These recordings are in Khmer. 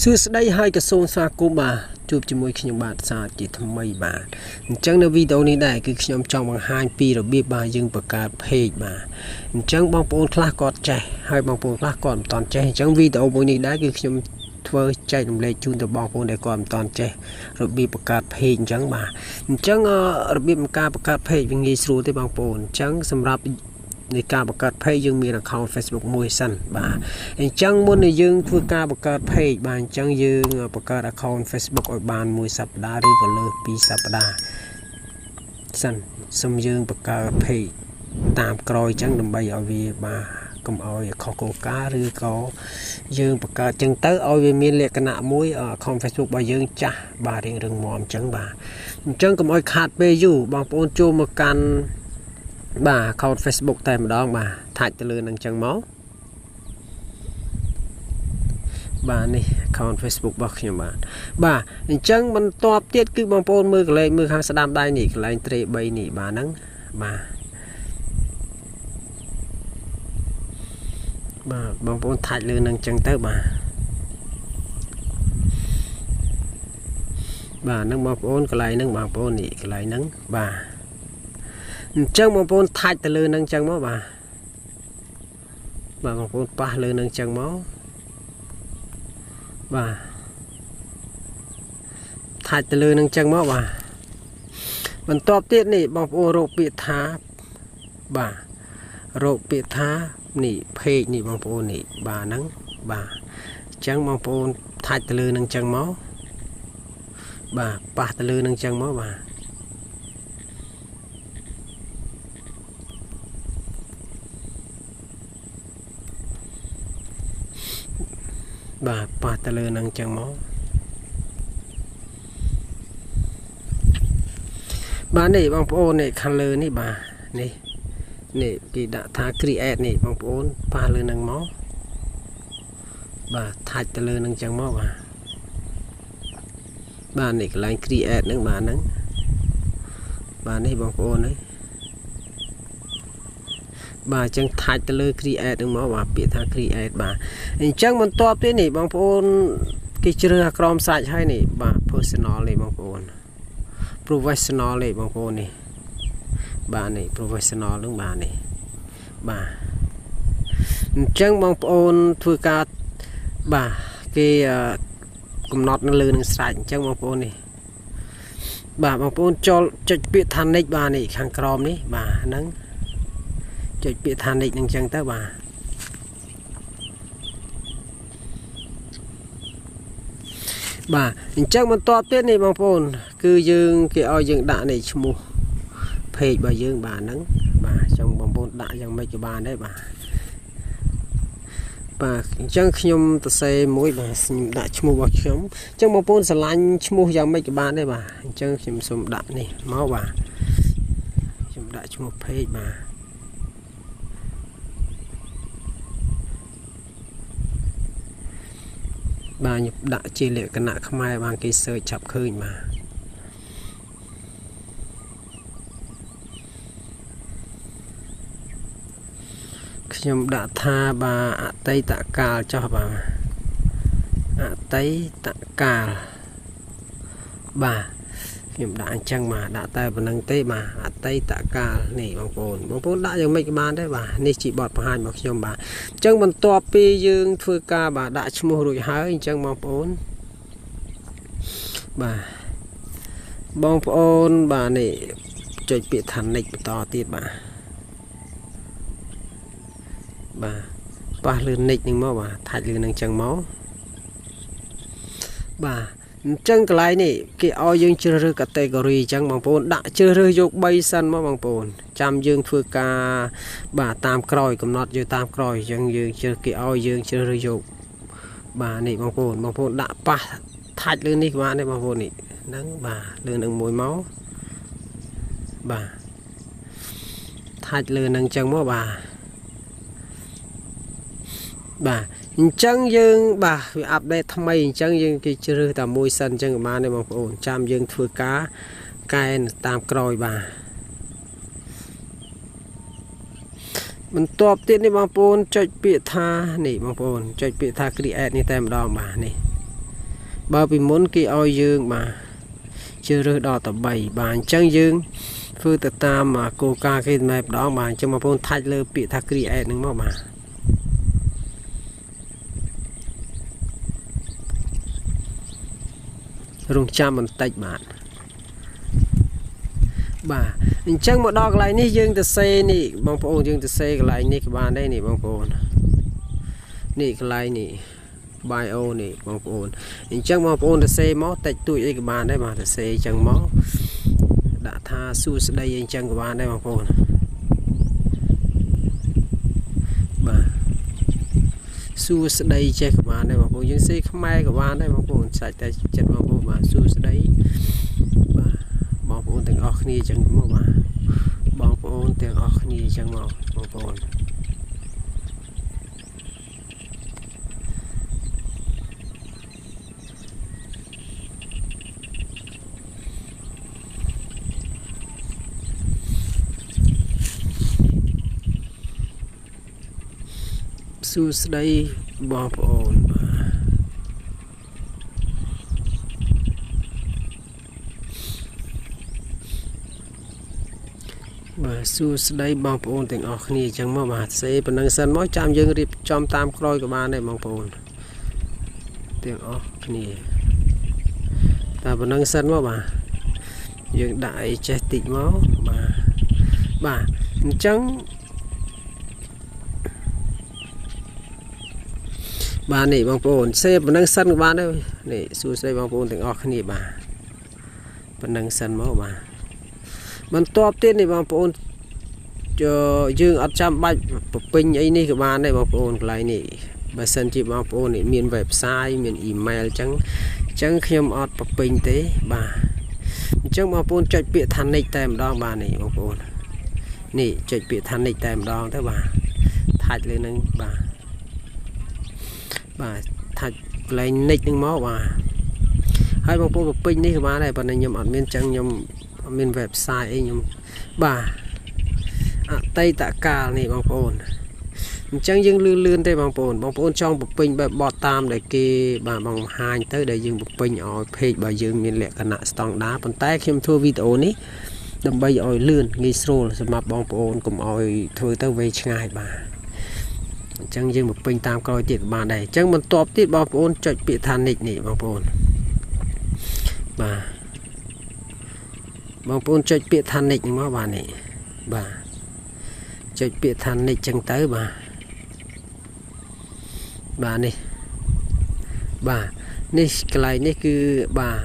សួស្តីហើយក៏សូមស្វាគមន៍បាទជួបជាមួយខ្ញុំបាទសាជាថ្មីបាទអញ្ចឹងនៅវីដេអូនេះដែរគឺខ្ញុំចង់បង្ហាញពីរបៀបបាទយើងបង្កើត page បាទអញ្ចឹងបងប្អូនខ្លះគាត់ចេះហើយបងប្អូនខ្លះគាត់មិនតាន់ចេះអញ្ចឹងវីដេអូមួយនេះដែរគឺខ្ញុំធ្វើចែករំលែកជូនទៅបងប្អូនដែលគាត់មិនតាន់ចេះរបៀបបង្កើត page អញ្ចឹងបាទអញ្ចឹងរបៀបការបង្កើត page វាងាយស្រួលទេបងប្អូនអញ្ចឹងសម្រាប់នៃការបង្កើត page យើងមាន account Facebook មួយសិនបាទអញ្ចឹងមុននឹងយើងធ្វើការបង្កើត page បាទអញ្ចឹងយើងបង្កើត account Facebook ឲ្យបានមួយសប្តាហ៍ឬក៏លើសពីសប្តាហ៍សិនសូមយើងបង្កើត page តាមក្រោយអញ្ចឹងដើម្បីឲ្យវាបាទកុំឲ្យខុសគោលការណ៍ឬក៏យើងបង្កើតអញ្ចឹងទៅឲ្យវាមានលក្ខណៈមួយ account Facebook របស់យើងចាស់បាទរៀងរឹងមាំអញ្ចឹងបាទអញ្ចឹងកុំឲ្យខាតពេលយូរបងប្អូនចូលមកកាន់បាទ account Facebook តែម្ដងបាទថាច់ទៅលើនឹងចឹងមកបាទនេះ account Facebook របស់ខ្ញុំបាទបាទអញ្ចឹងបន្ទាប់ទៀតគឺបងប្អូនមើលកន្លែងមើលខាងស្ដាំដៃនេះកន្លែងត្រេ3នេះបាទហ្នឹងបាទបាទបងប្អូនថាច់លើនឹងចឹងទៅបាទបាទហ្នឹងបងប្អូនកន្លែងហ្នឹងបងប្អូននេះកន្លែងហ្នឹងបាទអញ្ចឹងបងប្អូនថាច់ទៅលើនឹងចឹងមកបាទបាទបងប្អូនប៉ះលើនឹងចឹងមកបាទថាច់ទៅលើនឹងចឹងមកបាទបន្ទាប់ទៀតនេះបងប្អូនរកពាក្យថាបាទរកពាក្យថានេះ page នេះបងប្អូននេះបាទហ្នឹងបាទអញ្ចឹងបងប្អូនថាច់ទៅលើនឹងចឹងមកបាទប៉ះទៅលើនឹងចឹងមកបាទបាទប៉ះទៅលើនឹងចឹងមកបាទនេះបងប្អូននេះខាងលើនេះបាទនេះនេះគេដាក់ថា create នេះបងប្អូនប៉ះលើនឹងមកបាទថាច់ទៅលើនឹងចឹងមកបាទបាទនេះកន្លែង create ហ្នឹងបាទហ្នឹងបាទនេះបងប្អូននេះបាទអញ្ចឹងថាច់ទៅលើ create ហ្នឹងមកបាទពាក្យថា create បាទអញ្ចឹងបន្ទាប់ទៀតនេះបងប្អូនគេជ្រើសអាក្រមសាច់ហើយនេះបាទ personal នេះបងប្អូន professional នេះបងប្អូននេះបាទនេះ professional ហ្នឹងបាទនេះបាទអញ្ចឹងបងប្អូនធ្វើការបាទគេកំណត់នៅលើនឹងស្រេចអញ្ចឹងបងប្អូននេះបាទបងប្អូនចូលចុចពាក្យថា next បាទនេះខាងក្រោមនេះបាទហ្នឹងចុចពាក្យថា next នឹងចឹងទៅបាទបាទអញ្ចឹងបន្ទាប់ទៀតនេះបងប្អូនគឺយើងគេឲ្យយើងដាក់នេះឈ្មោះ page របស់យើងបាទហ្នឹងបាទចង់បងប្អូនដាក់យ៉ាងម៉េចក៏បានដែរបាទបាទអញ្ចឹងខ្ញុំសរសេរមួយបាទខ្ញុំដាក់ឈ្មោះរបស់ខ្ញុំអញ្ចឹងបងប្អូនស្រឡាញ់ឈ្មោះយ៉ាងម៉េចក៏បានដែរបាទអញ្ចឹងខ្ញុំសូមដាក់នេះមកបាទខ្ញុំដាក់ឈ្មោះ page បាទបាទខ្ញុំដាក់ជាលក្ខណៈខ្មែរបានគេ search ចាប់ឃើញបាទខ្ញុំដាក់ថាបាទអតីតកាលចុះបាទអតីតកាលបាទខ្ញុំដាក់អញ្ចឹងបាទដាក់តែប៉ុណ្្នឹងទេបាទអតីតកាលនេះបងប្អូនបងប្អូនដាក់យ៉ាងម៉េចក៏បានដែរបាទនេះជាបទបង្ហាញរបស់ខ្ញុំបាទអញ្ចឹងបន្ទាប់ពីយើងធ្វើការបាទដាក់ឈ្មោះរួចហើយអញ្ចឹងបងប្អូនបាទបងប្អូនបាទនេះចុចពាក្យថា next បន្តទៀតបាទបាទប៉ះលើ next នឹងមកបាទថាច់លើនឹងចឹងមកបាទអញ្ចឹងកន្លែងនេះគេឲ្យយើងជ្រើសរើស category អញ្ចឹងបងប្អូនដាក់ជ្រើសរើសយក3សិនមកបងប្អូនចាំយើងធ្វើការបាទតាមក្រោយកំណត់យើងតាមក្រោយអញ្ចឹងយើងជ្រើសគេឲ្យយើងជ្រើសរើសយកបាទនេះបងប្អូនបងប្អូនដាក់ប៉ះថាច់លើនេះបាទនេះបងប្អូននេះហ្នឹងបាទលើនឹងមួយមកបាទថាច់លើនឹងអញ្ចឹងមកបាទបាទអញ្ចឹងយើងបាទវាអាប់ដេតថ្មីអញ្ចឹងយើងគេជ្រើសតែមួយសិនអញ្ចឹងក៏បានដែរបងប្អូនចាំយើងធ្វើការកែតាមក្រោយបាទបន្ទាប់ទៀតនេះបងប្អូនចុចពាក្យថានេះបងប្អូនចុចពាក្យថា create នេះតែម្ដងបាទនេះ បើពីមុនគេឲ្យយើងបាទជ្រើសរើសដល់តែ3បាទអញ្ចឹងយើងធ្វើទៅតាមគោលការណ៍គេតែម្ដងបាទអញ្ចឹងបងប្អូនថាច់លើពាក្យថា create ហ្នឹងមកបាទរងចាំបន្តិចបាទបាទអញ្ចឹងមកដល់កន្លែងនេះយើងទៅសេនេះបងប្អូនយើងទៅសេកន្លែងនេះក៏បានដែរនេះបងប្អូននេះកន្លែងនេះ bio នេះបងប្អូនអញ្ចឹងបងប្អូនទៅសេមកតិចតួចអីក៏បានដែរបាទទៅសេអញ្ចឹងមកដាក់ថាសួស្តីអីអញ្ចឹងក៏បានដែរបងប្អូនបាទសួស្តីចេះក៏បានដែរបងប្អូនយើងសេខ្មែរក៏បានដែរបងប្អូនសាច់តែចិត្តបងប្អូនបាទសួស្តីបាទបងប្អូនទាំងអស់គ្នាអញ្ចឹងមកបាទបងប្អូនទាំងអស់គ្នាអញ្ចឹងមកបងប្អូនសួស្តីបងប្អូនបាទសួស្តីបងប្អូនទាំងអស់គ្នាអញ្ចឹងមកបាទសេប៉ុណ្ណឹងសិនមកចាំយើងរៀបចំតាមក្រោយក៏បានដែរបងប្អូនទាំងអស់គ្នាតែប៉ុណ្ណឹងសិនមកបាទយើងដាក់អីចេះតិចមកបាទបាទអញ្ចឹងបាទនេះបងប្អូនសេប៉ុណ្ណឹងសិនក៏បានដែរនេះសួស្តីបងប្អូនទាំងអស់គ្នាបាទប៉ុណ្ណឹងសិនមកបាទបន្ទាប់ទៀតនេះបងប្អូនយើងអត់ចាំបាច់ពពេញអីនេះក៏បានដែរបងប្អូនកន្លែងនេះបើសិនជាបងប្អូននេះមាន website មាន email អញ្ចឹងខ្ញុំអត់ពពេញទេបាទអញ្ចឹងបងប្អូនចុចពាក្យថា next តែម្ដងបាទនេះបងប្អូននេះចុចពាក្យថា next តែម្ដងទៅបាទថាច់លើនឹងបាទបាទថាច់កន្លែង next នឹងមកបាទហើយបងប្អូនពពេញនេះក៏បានដែរប៉ុន្តែខ្ញុំអត់មានចឹងខ្ញុំអត់មាន website អីខ្ញុំបាទអតីតកាលនេះបងប្អូនអញ្ចឹងយើងលឿនលឿនទេបងប្អូនបងប្អូនចង់ពពេញបែបបទតាមដែលគេបាទបង្ហាញទៅដែលយើងពពេញឲ្យ page របស់យើងមានលក្ខណៈស្តង់ដារប៉ុន្តែខ្ញុំធ្វើវីដេអូនេះដើម្បីឲ្យលឿនងាយស្រួលសម្រាប់បងប្អូនកុំឲ្យធ្វើទៅវែងឆ្ងាយបាទអញ្ចឹងយើងពពេញតាមក្រោយទៀតក៏បានដែរអញ្ចឹងបន្ទាប់ទៀតបងប្អូនចុចពាក្យថា next នេះបងប្អូនបាទបងប្អូនចុចពាក្យថា next មកបាទនេះបាទចុចពាក្យថា next ចឹងទៅបាទបាទនេះបាទនេះកន្លែងនេះគឺបាទ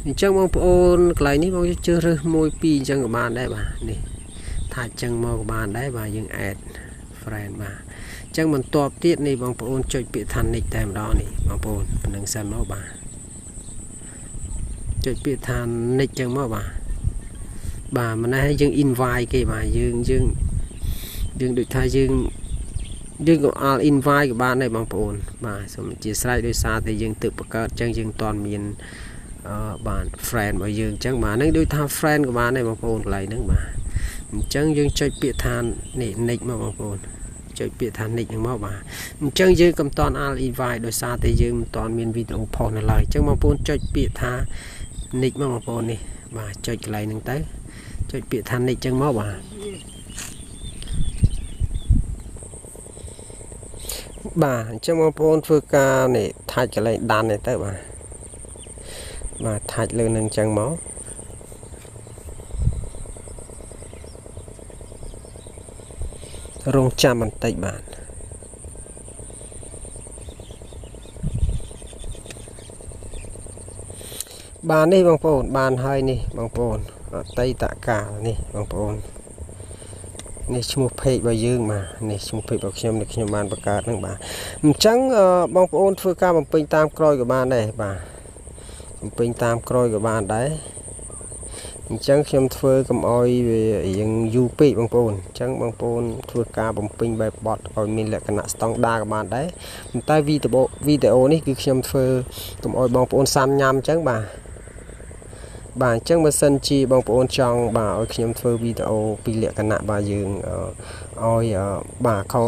អញ្ចឹងបងប្អូនកន្លែងនេះបងជ្រើសរើស1 2អញ្ចឹងក៏បានដែរបាទនេះថាអញ្ចឹងមកក៏បានដែរបាទយើង add friend បាទអញ្ចឹងបន្ទាប់ទៀតនេះបងប្អូនចុចពាក្យថា next តែម្ដងនេះបងប្អូនប៉ុណ្្នឹងសិនមកបាទចុចពាក្យថា next ចឹងមកបាទបាទម្នេះយើង invite គេបាទយើងដូចថាយើងក៏អាល invite ក៏បានដែរបងប្អូនបាទសូមអធិស្ឋានដោយសារតែយើងទើបបង្កើតអញ្ចឹងយើងតន់មានបាទ friend របស់យើងអញ្ចឹងបាទហ្នឹងដូចថា friend ក៏បានដែរបងប្អូនកន្លែងហ្នឹងបាទអញ្ចឹងយើងចុចពាក្យថានេះ next មកបងប្អូនចុចពាក្យថា next ហ្នឹងមកបាទអញ្ចឹងយើងកុំតន់អាល invite ដោយសារតែយើងមិនតន់មានវីដេអូផុសនៅឡើយអញ្ចឹងបងប្អូនចុចពាក្យថា next មកបងប្អូននេះបាទចុចកន្លែងហ្នឹងទៅចុចពាក្យថា next អញ្ចឹងមកបាទបាទអញ្ចឹងបងប្អូនធ្វើការនេះថាច់កន្លែងដាននេះទៅបាទបាទថាច់លើនឹងអញ្ចឹងមករងចាំបន្តិចបាទបាទនេះបងប្អូនបានហើយនេះបងប្អូនអតីតកាលនេះបងប្អូននេះឈ្មោះ page របស់យើងបាទនេះឈ្មោះ page របស់ខ្ញុំនេះខ្ញុំបានបង្កើតហ្នឹងបាទអញ្ចឹងបងប្អូនធ្វើការបំពេញតាមក្រោយក៏បានដែរបាទបំពេញតាមក្រោយក៏បានដែរអញ្ចឹងខ្ញុំធ្វើកុំឲ្យវាយើងយូរពេកបងប្អូនអញ្ចឹងបងប្អូនធ្វើការបំពេញបែបបទឲ្យមានលក្ខណៈស្តង់ដារក៏បានដែរប៉ុន្តែវីដេអូនេះគឺខ្ញុំធ្វើកុំឲ្យបងប្អូនសាំញ៉ាំអញ្ចឹងបាទ បាទអញ្ចឹងបើសិនជាបងប្អូនចង់បាទឲ្យខ្ញុំធ្វើវីដេអូពីលក្ខណៈបាទយើងឲ្យបាទខឲ្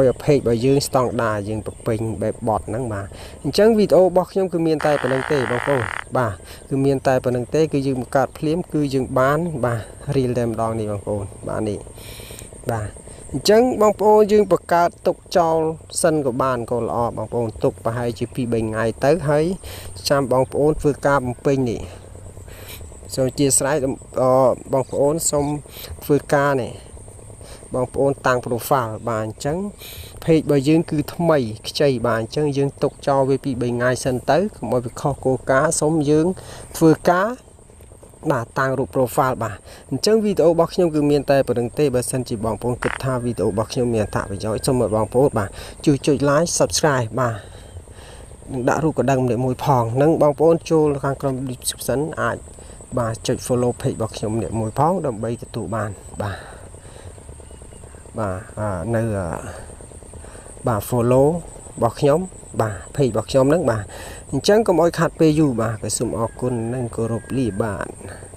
យ page របស់យើងស្តង់ដាយើងប្រពេញបែបបត់ហ្នឹងបាទអញ្ចឹងវីដេអូរបស់ខ្ញុំគឺមានតែប៉ុណ្្នឹងទេបងប្អូនបាទគឺមានតែប៉ុណ្្នឹងទេគឺយើងបង្កើតភ្លាមគឺយើងបានបាទរៀលតែម្ដងនេះបងប្អូនបាទនេះបាទអញ្ចឹងបងប្អូនយើងបង្កើតទុកចោលសិនក៏បានក៏ល្អបងប្អូនទុកប្រហែលជា2 3ថ្ងៃទៅហើយចាំបងប្អូនធ្វើការបំពេញនេះសូមជាស្រ័យបងប្អូនសូមធ្វើការនេះបងប្អូនតាំង profile បាទអញ្ចឹង page របស់យើងគឺថ្មីខ្ចីបាទអញ្ចឹងយើងទុកចោលវាពី3ថ្ងៃសិនទៅកុំឲ្យវាខុសគោលការណ៍សូមយើងធ្វើការបាទតាំងរូប profile បាទអញ្ចឹងវីដេអូរបស់ខ្ញុំគឺមានតែប៉ុណ្្នឹងទេបើសិនជាបងប្អូនគិតថាវីដេអូរបស់ខ្ញុំមានអត្ថប្រយោជន៍សូមឲ្យបងប្អូនបាទជួយចុច like subscribe បាទនិងដាក់រូបកណ្ដឹងម្នាក់មួយផងនិងបងប្អូនចូលខាងក្រោម description អាចបាទចុច follow page របស់ខ្ញុំម្នាក់មួយផងដើម្បីទទួលបានបាទបាទនៅបាទ follow របស់ខ្ញុំបាទ page របស់ខ្ញុំហ្នឹងបាទអញ្ចឹងកុំឲ្យខាត់ពេលយូរបាទក៏សូមអរគុណនិងគោរពលាបាទ។